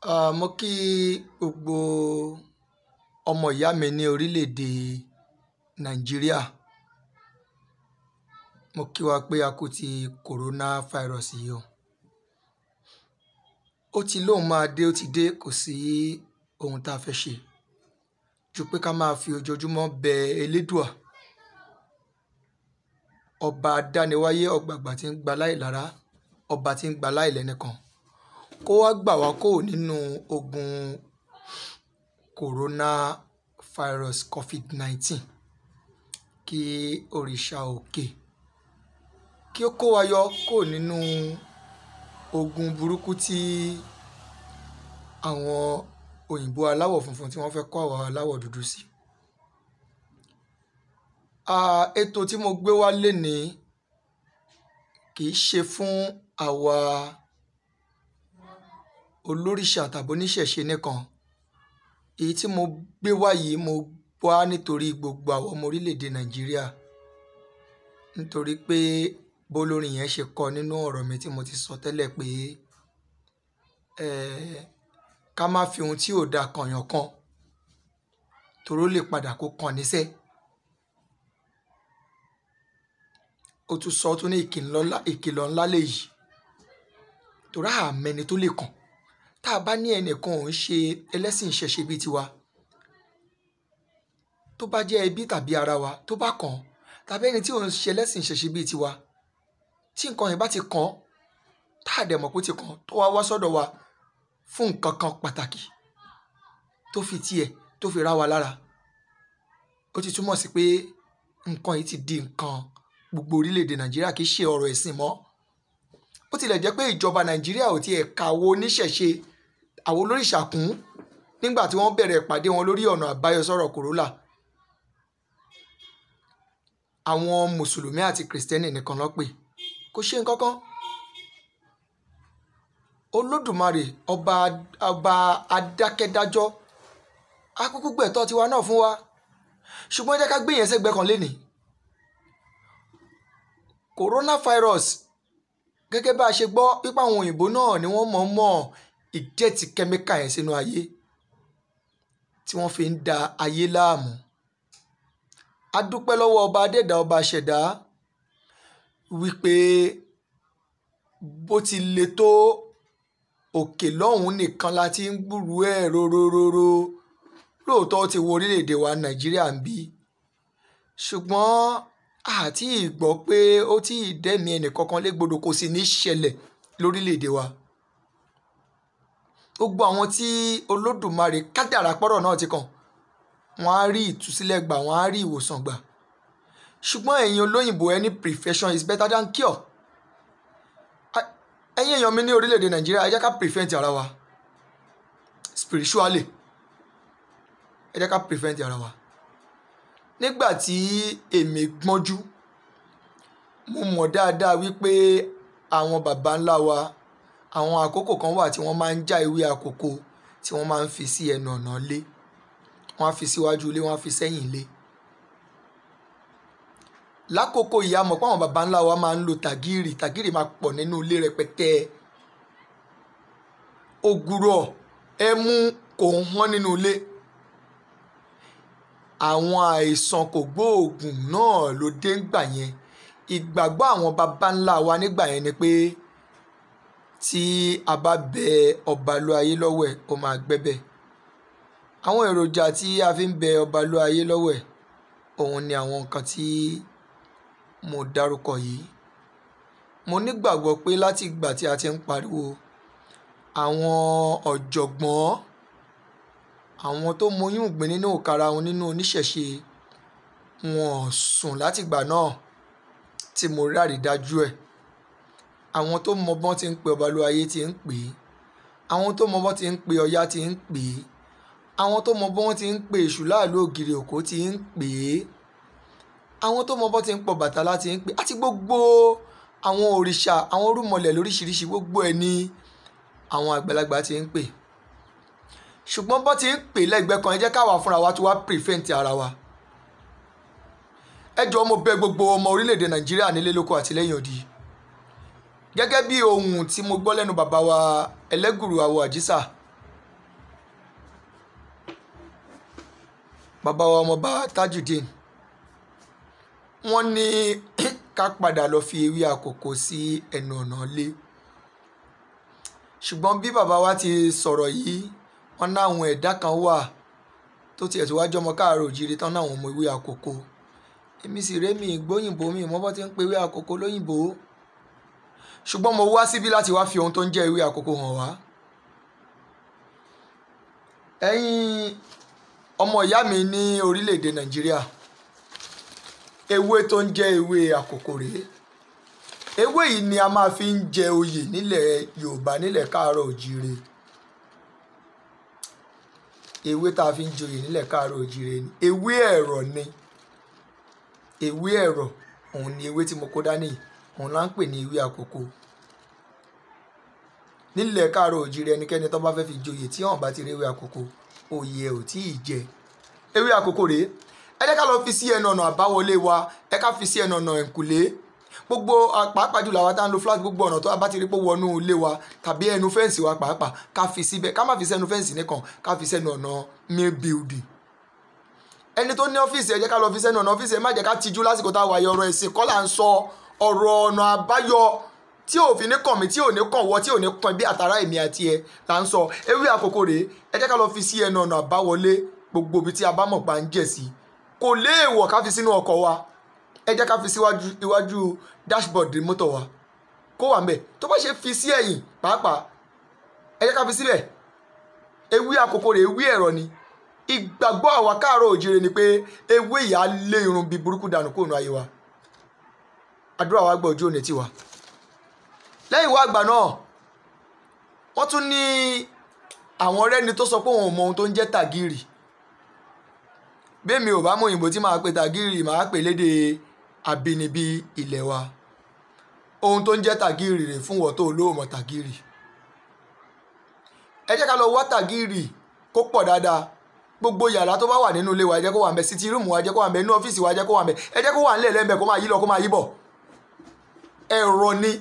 Mo kí gbogbo ọmọ ìyá mi ní orílẹ̀-èdè Nàìjíríà. Mo kí wa pé a kú ti coronavirus yìí o. Ó ti lóun máa dé, ó ti dé, kò sí ohun tá a fẹ́ ṣe ju pé ká máa fi ojoojúmọ́ bẹ Elédùà, ọba adániwáyé, ọ̀gbàgbà tí ń gba láì lára, ọba tí ń gba láì lẹ́nìkan, kó wá gbà wá kó nínú ogun coronavirus COVID-19, kí òrìṣà òkè kí ó kó wa yọ kó nínú ogun burúkú tí àwọn òyìnbó aláwọ̀ funfun tí wọ́n fẹ́ kó àwa aláwọ̀ dúdú sí. Ètò tí mo gbé wá lénìí kì í ṣe fún àwa olórìṣà tàbí oníṣẹ̀ṣe nìkan. Èyí tí mo gbé wá yìí, mo wá nítorí gbogbo àwọn ọmọ orílẹ̀-èdè Nàìjíríà, nítorí pé bólórin yẹn ṣe kọ nínú ọ̀rọ̀ mi tí mo ti sọ tẹ́lẹ̀ pé ká má fi ohun tí ò da kànyàn kan, torí ó lè padà kó kan níṣẹ́. Ó tún sọ, ó tún ní ìkìlọ̀ ńlá léyìí, torí àmẹ́ni tó lè kàn. Tá a bá ní ẹnìkan ò ń ṣe ẹlẹ́sìn ìṣẹ̀ṣe bíi tiwa, tó bá jẹ́ ẹbí tàbí ara wa tó bá kàn, tàbí ẹni tí ò ń ṣe ẹlẹ́sìn ìṣẹ̀ṣe bíi tiwa, tí nǹkan yẹn bá ti kàn, tá a dẹ̀ mọ̀ pé ó ti kàn, tó wá wá sọ́dọ̀ wa fún nǹkan kan pàtàkì tó fi tiẹ̀ tó fi rá wa lára, ó ti túmọ̀ sí pé nǹkan yìí ti di nǹkan gbogbo orílẹ̀-èdè Nàìjíríà, kì í ṣe ọ̀rọ̀ ẹ̀sìn mọ́. Ó tilẹ̀ jẹ́ pé ìjọba Nàìjíríà ò tiẹ̀ ka àwọn oníṣẹ̀ṣe, àwọn olórìṣà kún nígbà tí wọ́n bẹ̀rẹ̀ ìpàdé wọn lórí ọ̀nà àbáyọ sọ̀rọ̀ kòrólà. Àwọn Mùsùlùmí àti Kìrìsìtẹ́nì nìkan ló pè, kò ṣe nǹkan kan. Olódùmarè, ọba adákẹ́dájọ́, á kúkú gbẹ̀tọ́ tiwa náà fún wa. Ṣùgbọ́n ẹ jẹ́ ká gbé yẹn sẹ́gbẹ̀ẹ́ kan lénìí. Coronavirus, gẹ́gẹ́ bá a ṣe gbọ́ pípa àwọn òyìnbó náà ni wọ́n mọ̀ọ́mọ̀ ìjẹ́tì kẹ́míkà yẹn sínú ayé tí wọ́n fi ń da ayé láàmú. A dúpẹ́ lọ́wọ́ ọba adẹ́dà, ọba ṣẹ̀dá, wípé bó ti le tó, òkè lọ́hùn nìkan la ti ń gbúrú ẹ̀ róróróró. Lóòótọ́ ó ti wọ orílẹ̀-èdè wa Nàìjíríà ń bí, ṣùgbọ́n àti ìgbọ́ pé ó ti dẹ́mi ẹnìkankan légbodò, kò sì ní ṣẹlẹ̀ lórílẹ̀-èdè wa. Gbogbo àwọn tí Olódùmarè kádàrá pọ́rọ̀ náà ti kàn, wọ́n á rí ìtúsílẹ̀ gbà, wọ́n á rí ìwòsàn gbà. Ṣùgbọ́n ẹ̀yin olóyìnbó, ẹni prevention is better than cure. Ẹ̀yin èèyàn mi ní orílẹ̀-èdè Nàìjíríà, ẹ jẹ́ ká prevent ara wa spiritually. Ẹ jẹ́ ká prevent ara wa. Nígbà tí èmi gbọ́njú, mo mọ̀ dáadáa wípé àwọn baba ńlá wa, àwọn àkókò kan wà tí wọ́n máa ń já ewé àkókò tí wọ́n máa ń fi sí ẹnu ọ̀nà ilé. Wọ́n á fi síwájú ilé, wọ́n á fi sẹ́yìn ilé. Lákòókò yìí, a mọ̀ pé àwọn baba ńlá wa máa ń lo tàgìrì. Tàgìrì máa pọ̀ nínú ilé rẹpẹtẹ. Ògùrọ̀, ẹmu kò hán nínú ilé. Àwọn àìsàn kò gbóògùn náà ló dé ńgbà yẹn. Ìgbàgbọ́ àwọn baba ńlá wa nígbà yẹn ni pé tí a bá bẹ Ọbalúayé lọ́wọ́ ẹ̀, ó máa gbẹ́bẹ̀. Àwọn èròjà tí a fi ń bẹ Ọbalúayé lọ́wọ́ ẹ̀, òun ni àwọn nǹkan tí mo dárúkọ yìí. Mo nígbàgbọ́ pé láti ìgbà tí a ti ń pariwo, àwọn ọ̀jọ̀gbọ́n, àwọn tó mọyún ìgbín nínú ìkarahun nínú oníṣẹ̀ṣe, wọn ò sùn látìgbà náà tí mo rí àrídájú ẹ̀. Àwọn tó mọ bọ́n ti ń pe Ọbalúayé ti ń pè é, àwọn tó mọ bọ́n ti ń pe Ọya ti ń pè é, àwọn tó mọ bọ́n ti ń pe Èṣù láàlú ògiri òkó ti ń pè é, àwọn tó mọ bọ́n ti ń pọ Bàtálá ti ń pè é, àti gbogbo àwọn òrìṣà, àwọn orúmọlẹ̀ lóríṣiríṣi, gbogbo ẹ̀ ní àwọn àgbàlagbà ti ń pè. Ṣùgbọ́n bọ́n ti ń pè lẹ́gbẹ̀ẹ́ kan, ẹ jẹ́ káwa fúnra wa tó wá prevent ara wa. Ẹ jọ̀ọ́, mo bẹ̀ gbogbo ọmọ orílẹ̀-èdè Nàìjíríà nílé lóko àti lẹ́yìn odi. Gẹ́gẹ́ bí ohun tí mo gbọ́ lẹ́nu bàbá wa Ẹlẹ́gùrù Àwọ̀ Àjísà, Bàbá wa ọmọọba Tajudeen, wọ́n ní ká padà lọ fi ewé àkókò sí ẹnu ọ̀nà ilé. Ṣùgbọ́n bí bàbá wa ti sọ̀rọ̀ yìí, wọ́n náwọn ẹ̀dá kan wà tó tiẹ̀ tó wájú ọmọ káàárọ̀ òjíire tán náwọn ọmọ ewé àkókò. Èmi sì rẹ́ mi ìgbóyìnbó, mi ìmọ̀ bọ́ ti ń pe ewé àkókò lóyìnbó. Ṣùgbọ́n mo wá síbí láti wá fi ohun tó ń jẹ́ ewé àkókò hàn wá. Ẹ̀yin ọmọ ìyá mi ní orílẹ̀-èdè Nàìjíríà, ewé tó ń jẹ́ ewé àkókò rèé. Ewé yìí ni a máa fi ń jẹ oyè nílẹ̀ Yorùbá, nílẹ̀ káàárọ̀ òjíire. Ewé tá a fi ń joyè nílẹ̀ káàárọ̀ òjíire ni ewé ẹ̀rọ ni. Ewé ẹ̀rọ òun ni ewé tí mo kó dání, òun là ń pè ní ewé àkókò. Nílẹ̀ káàárọ̀ òjíire, ẹnikẹ́ni tó bá fẹ́ fi joyè tí wọ́n bá ti rí ewé àkókò, oyè ẹ̀ ò tí ì jẹ. Ewé àkókò rèé. Ẹ jẹ́ ká lọ fi sí ẹnu ọ̀nà àbáwọlé wa, ẹ ká fi sí ẹnu ọ̀nà ẹ̀ǹkùlé. Gbogbo pàápàá jùlọ àwa tá ń lo flat, gbogbo ọ̀nà tó a bá ti rí pé wọnú ilé wa tàbí ẹnu fẹ́ǹsì wa pàápàá, ká fi síbẹ̀. Ká má fi sẹ́nu fẹ́ǹsì nìkan, ká fi sẹ́nu ọ̀nà main building. Ẹni tó ní ọ́fíìsì, ẹ jẹ́ ká lọ fi sẹ́nu ọ̀nà ọ́fíìsì. Ẹ má jẹ́ ká tijú lásìkò tá a wà yìí. Ọ̀rọ̀ ẹ̀sìn kọ́ là ń sọ, ọ̀rọ̀ ọ̀nà àbáyọ tí ò fi ní kàn mí, tí ò ní kàn wọ́, tí ò ní kàn bí àtàrà èmi àti ẹ là ń sọ. Ewé àkókò rèé. Ẹ jẹ́ ká lọ fi sí ẹnu ọ̀nà àbáwọlé gbogbo ibi tí a bá mọ̀ pa ń jẹ̀ sí. Kò léèwọ̀ ká fi sínú ọkọ̀ wa. Ẹ jẹ́ ká fi síwájú iwájú dashboard mọ́tò wa, kó wà ńbẹ̀. Tó bá ṣe fi sí ẹ̀yìn pàápàá, ẹ jẹ́ ká fi síbẹ̀. Ewé àkókò rèé, ewé ẹ̀rọ ni. Ìgbàgbọ́ àwa káàárọ̀ òjíire ni pé ewé yìí á lé irun bí burúkú dànù kúrò nínú ayé wa. Àdúrà wa gbọ́, ojú òní tiwa. Lẹ́yìn wá àgbà náà, wọ́n tún ní àwọn ọ̀rẹ́ni tó sọ pé òun ò mọ ohun tó ń jẹ́ tàgìrì. Bẹ́ẹ̀mi ò bá mọ òyìnbó tí màá pe tàgìrì, màá pè lédè àbínibí ilẹ̀ wa. Ohun tó ń jẹ́ tàgìrì rè fún wọ́n tó olóòmọ̀ tàgìrì. Ẹ jẹ́ ká lọ wá tàgìrì kó pọ̀ dáadáa. Gbogbo yàrá tó bá wà nínú ilé wa, ẹ jẹ́ kó wà ńbẹ̀. Sitting room wa, ẹ jẹ́ kó wà ńbẹ̀. Inú ọ́fíìsì wa, ẹ jẹ́ kó wà ńbẹ̀. Ẹ jẹ́ kó wà ńlẹ̀ lẹ́ńbẹ̀, kó máa yí lọ, kó máa yí bọ̀. Ẹ̀rọ ni.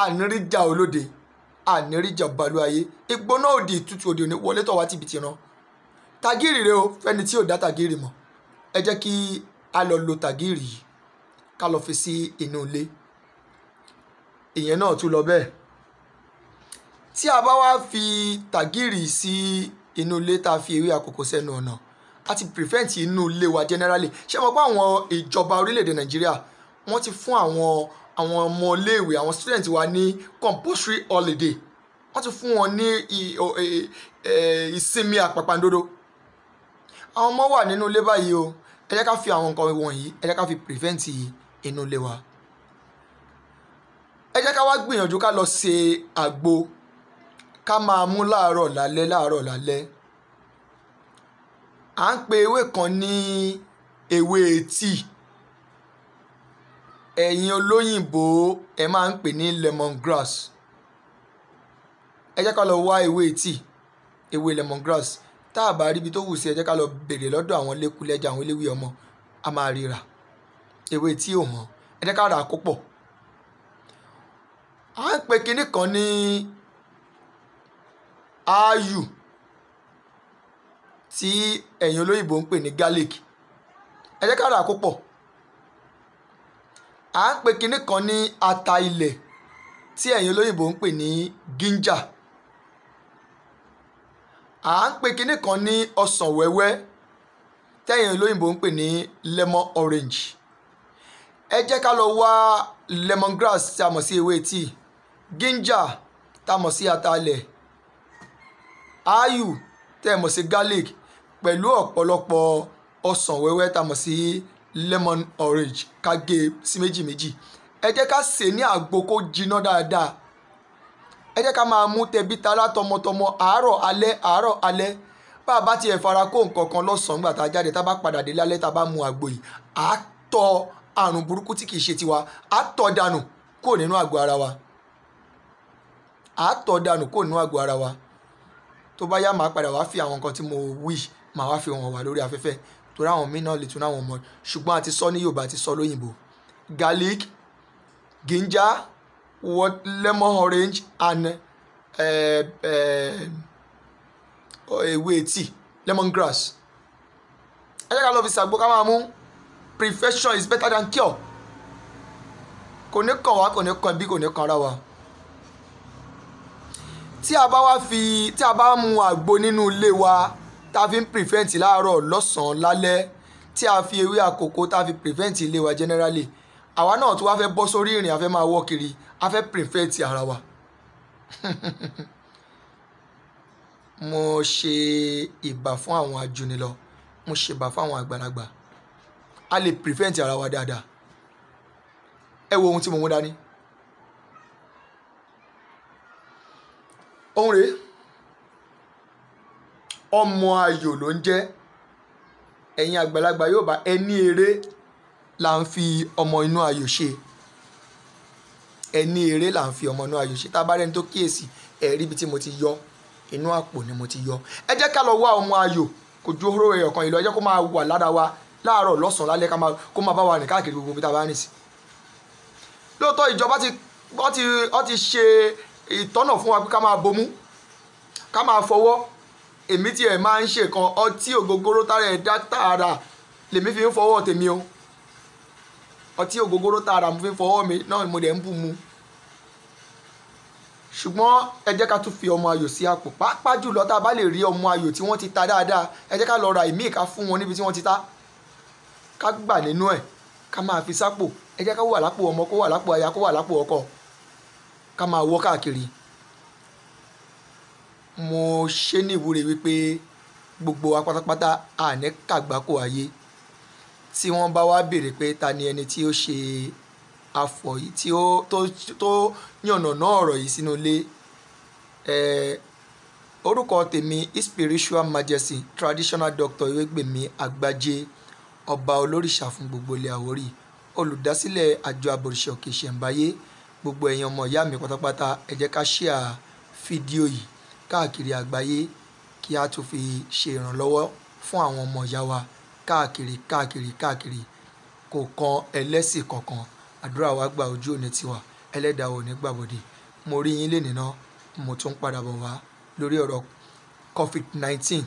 Àníríjà olóde, àníríjà balùwàyé, ìgbóná òdì, ìtútù òdì òní wọlé tọ̀ wá tìbí tìran. Tàgìrì rèé o. Fẹ́ni tí ò dá tàgìrì mọ̀, ẹ jẹ́ kí a lọ lo tàgìrì yìí, ká lọ fi sí inú ilé. Ìyẹn náà tún lọ bẹ́ẹ̀. Tí a bá wá fi tàgìrì sí inú ilé, tá a fi ewé àkókò sẹ́nu ọ̀nà, a ti prevent inú ilé wa generally. Ṣé mo pé àwọn ìjọba orílẹ̀-èdè Nàìjíríà, wọ́n ti fún àwọn ọmọléèwé, àwọn student wa ní compulsory holiday? Wọ́n ti fún wọn ní ìsinmi àpàpàǹdodo. Àwọn ọmọ wà nínú ilé báyìí o. Ẹ jẹ́ ká fi àwọn nǹkan wọ̀nyí, ẹ jẹ́ ká fi prevent inú ilé wa. Ẹ jẹ́ ká wá gbìyànjú ká lọ ṣe àgbo, ká máa mú láàárọ̀ lálẹ́, láàárọ̀ lálẹ́. À ń pe ewé kan ní ewé tíì. Ẹ̀yin olóyìnbó ẹ máa ń pè ní lemon grass. Ẹ jẹ́ ká lọ wá ewé tíì, ewé lemon grass. Tá a bá rí ibi tó wù sí, ẹ jẹ́ ká lọ béèrè lọ́dọ̀ àwọn lékulẹ́jà, àwọn eléwé ọmọ, a máa ríra. Ewé tíì ò wọ́n, ẹ jẹ́ ká rà á kó pọ̀. À ń pe kinní kan ní áyù tí ẹ̀yin olóyìnbó ń pè ní garlic. Ẹ jẹ́ ká rà á kó pọ̀. À ń pe kinní kan ní ata ilẹ̀ tí ẹ̀yin olóyìnbó ń pè ní ginger. À ń pe kinní kan ní ọsàn wẹ́wẹ́ tẹ́yin olóyìnbó ń pè ní lemon orange. Ẹ jẹ́ ká lọ wá lemon grass tí a mọ̀ sí ewé tíì, ginger tá a mọ̀ sí ata ilẹ̀, áyù tẹ́ ẹ mọ̀ sí garlic, pẹ̀lú ọ̀pọ̀lọpọ̀ ọsàn wẹ́wẹ́ tá a mọ̀ sí lemon orange, ká gé e sí méjì méjì. Ẹ jẹ́ ká sè é ní àgbo kó jiná dáadáa. Ẹ jẹ́ ká máa mú tẹbí tará, tọmọtọmọ, àárọ̀ alẹ́, àárọ̀ alẹ́. Bá a bá tiẹ̀ fara kó nǹkan kan lọ́sàn-án gbà tá a jáde, tá a bá padà dé lálẹ́, tá a bá mu àgbo yìí, à á tọ́ àrùn burúkú tí kìí ṣe tiwa, à á tọ́ dànù kúrò nínú àgọ́ ara wa, à á tọ́ dànù kúrò nínú àgọ́ ara wa. Tó bá yá, màá padà wá fi àwọn nǹkan tí mo wí, màá wá fi hàn wá lórí afẹ́fẹ́, torí àwọn míì náà lè tún àwọn ọmọ. Ṣùgbọ́n a ti sọ ní Yorùbá, a ti sọ lóyìnbó: garlic, ginger, what, lemon orange and ewé tíì, lemon grass. Ẹ jẹ́ ká lọ fi ṣàgbo ká máa mú. Prevention is better than cure. Kò ní kàn wá, kò ní kàn bí, kò ní kàn ara wa. Tí a bá wá fi, tí a bá mu àgbo nínú ilé wa, tá a fi ń prevent láàárọ̀, lọ́sàn-án, lálẹ́, tí a fi ewé àkókò tá a fi prevent ilé wa generally, àwa náà tó wá fẹ́ bọ́ sórí ìrìn, a fẹ́ máa wọ́ kiri, a fẹ́ prevent ara wa. Mo ṣe ìbà fún àwọn ajúnilọ, mo ṣe ìbà fún àwọn àgbàlagbà. A lè prevent ara wa dáadáa. Ẹ wo ohun tí mo mú dání. Ohun rèé, ọmọ ayò ló ń jẹ́. Ẹ̀yin àgbàlagbà yóò bá ẹni eré là ń fi ọmọ inú ayò ṣe. Ẹni eré là ń fi ọmọ inú ayò ṣe. Tá a bá rẹni tó kíyèsí, ẹ rí ibi tí mo ti yọ, inú àpò ni mo ti yọ. Ẹ jẹ́ ká lọ wá ọmọ ayò, kò ju hóró ẹyọ kan yìí lọ. Ẹ jẹ́ kó máa wà lára wa láàárọ̀, lọ́sàn-án, lálẹ́, kó máa bá wa rìn káàkiri gbogbo ibi tá a bá rìn sí. Lóòótọ́ ìjọba ti ṣe ìtọ́nà fún wa pé ká máa bomú, ká máa fọwọ́. Èmi tí ẹ̀ máa ń ṣe kan ọtí ògógóró tára ẹ̀ dá tààrà lèmi fi ń fọwọ́ tèmi o. Ọtí ògógóró tààrà mo fi ń fọwọ́ mi náà, mo dẹ̀ ń bù mu. Ṣùgbọ́n ẹ jẹ́ ká tún fi ọmọ ayò sí àpò, pàápàá jùlọ tá a bá lè rí ọmọ ayò tí wọ́n ti ta dáadáa. Ẹ jẹ́ ká lọ ra ìmíì ká fún wọn níbi tí wọ́n ti ta, ká gbà nínú ẹ̀, ká máa fi sápò. Ẹ jẹ́ ká wà lápò ọmọ, kó wà lápò aya, kó wà lápò ọkọ, ká máa wọ́ káàkiri. Mo ṣe ní ìwúre wípé gbogbo wa pátápátá àní kàgbákò ayé. Tí wọ́n bá wá béèrè pé ta ni ẹni tí ó ṣe afọ̀ yìí, tí ó tó yànnàná ọ̀rọ̀ yìí sínú ilé, orúkọ tèmi Spiritual Majesty Traditional Doctor Ewégbèmí Àgbájé, ọba olórìṣà fún gbogbo ilẹ̀ Àwórì, olùdásílẹ̀ àjọ àbòrìṣà òkè ìṣẹ̀ǹbáyé. Gbogbo ẹ̀yin ọmọ ìyá mi pátápátá, ẹ jẹ́ ká ṣíà fídíò yìí káàkiri àgbáyé kí a tún fi ṣe ìrànlọ́wọ́ fún àwọn ọmọ ìyá wa káàkiri káàkiri káàkiri. Kò kan ẹlẹ́sìn kankan. Àdúrà wa gba, ojú òní tiwa, ẹlẹ́dàá ò ní gbàbọ̀dé. Mo rí yín lénìí náà, mo tún padà bọ̀ wá lórí ọ̀rọ̀ COVID-19.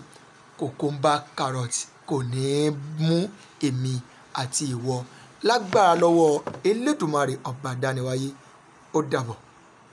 Cucumber carrot kò ní í mú èmi àti ìwọ lágbára lọ́wọ́ Elédùmarè ọba dániwáyé. Ó dàbọ̀.